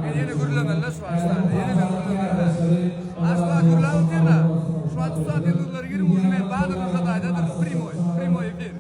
Men ýene gürlemeli-le şu wagt ştanda, ýene men gürlemeli-le. A şu wagt gürläp otyryn-a. Şu wagt ussat ýyldyzlary girip uje men Badyr Nurhataýdadyryn, primoý, primoý efir.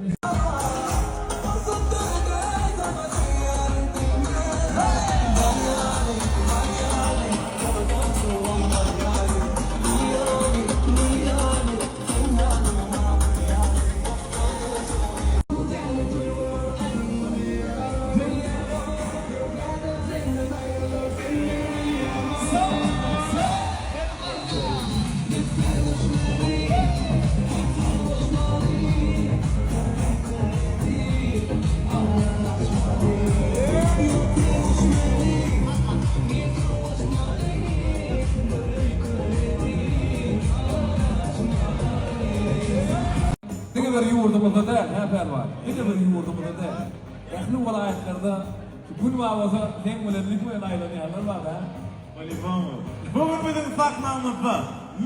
Diňe bir ýurdumyzda däl, hä Pälwan? Diňe bir ýurdumyzda däl. Ähli welaýatlarda gün bar bolsa seň bilen lik bilen aýlanýanlar bar hä? Poliboma. Bu gün biziň sahnamyzda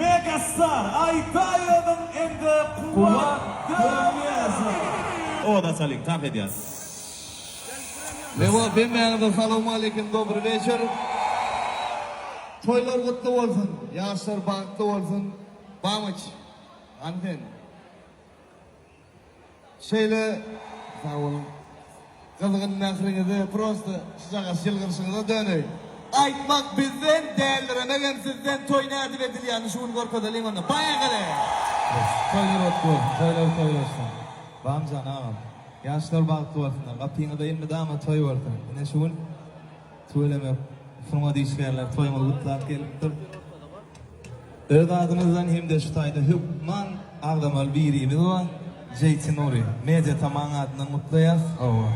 Mega Star Aýtaýewiň hem-de Kuwwat Dönmezow. Owaz açalyň, tans edýäs. Lebap hemmäňize salowmaleýkim dobry weçer. Toýlar gutly bolsun, ýaşlar bagtly bolsun. Bamyç. Hany sen? Şeýle sag boluň. Gyzgyn mähriňize prosta şujagaş ýylgyrşyňyza döneýin. Aýtmak bizden, däldiremek hem sizden toý nädip edilýänini şu gün görkezeliň onda. Baýagyly! Toýlar otly bolsun, toýlar toý bolsun. Bamjan agam, ýaşlar bagtly bolsunlar, gapyňyzda elmydama toý bolsun. Ine şu gün tüweleme sungat işgärleri toýuňyzy gutlap gelipdir. Öz adymyzdan hem-de şu taýda hökman agzamaly birimiz bar. JT Nury. Media Tamaň adyndan gutlaýas. Hawa.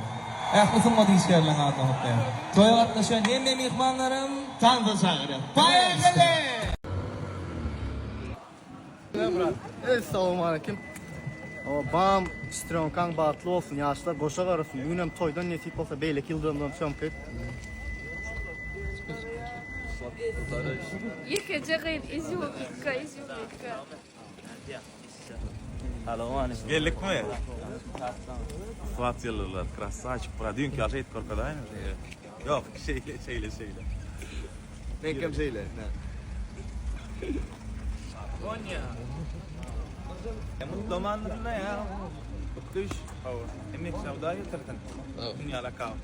Ähli sungat işgärleriň adyndan gutlaýas. Toýa gatnaşýan hemme myhmanlaram tansa çagyrýas. Poýehali! Essalawmaleýkim. Hawa bam strýonkaň bagtly bolsun ýaşlar goşa garasyn bu günem toýdan nesip bolsa beýleki ýyldandan sýomka et. Ýekeje gyz izýumikka izýumikka. Geldikmi? Ussat ýyldyzlar, krassaçik brat. Düýnki ýaly şeýdip görkezäýme şeýle. Ýok, şeýle, şeýle, şeýle. Meňkem şeýle. Mutlamandyryn-da ýa. Gutlyş. Hawa. Hemme kişä Hudaý ýetirsin. Dünýäli akkaunt.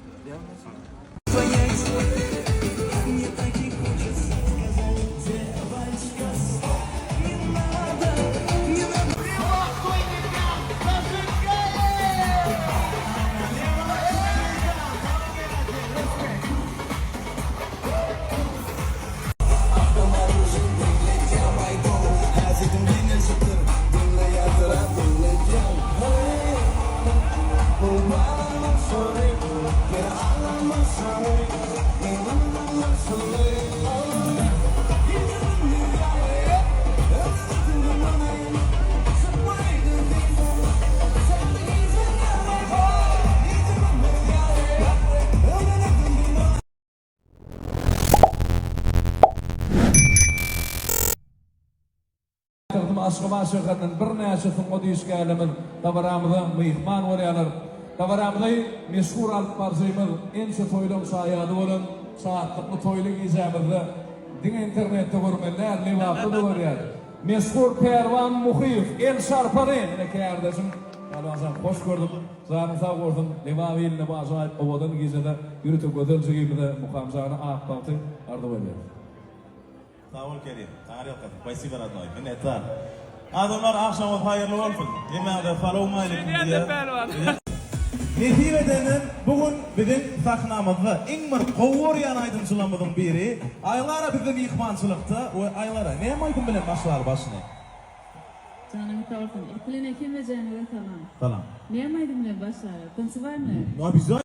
Paýtagtym Aşgabat şäherinden birnäçe sungat işgärlerimiz dabaramyza myhman bolýarlar. Dabaramyzy meşhur alyp baryjymyz, ençe toýlaryň şaýady bolan şatlykly toýly gijämizde diňe internetde görmeli däl, Lebapda-da görýäris. Meşhur Pälwan Muhyýew el şarpaly, ine kärdeşim. Pälwanjan hoş gördük. Janyň sag bolsun. Lebap iline bu ajaýyp owadan gijede ýörite gözel jigimize Mukamjana ak bagty arzuw edýäris. Sag bol Kerim. Taňry ýalkasyn. Spasibo rodnoý. Minnetdar. Adamlar agşamyňyz haýyrly bolsun. Hemmäňize salowmaleýkim diýýäs. Nesip edenden bu gün biziň sahnamyzda iň bir gowy görýän aýdymçylarymyzyň biri Aýlara bizde myhmançylykda we Aýlara näme aýdym bilen başlaly başyny? Janyňyz sag bolsun. Ilki bilen hemmejeňize salam. Salam. Näme aýdym bilen başlaly? Dynçy barmy? Obýazat.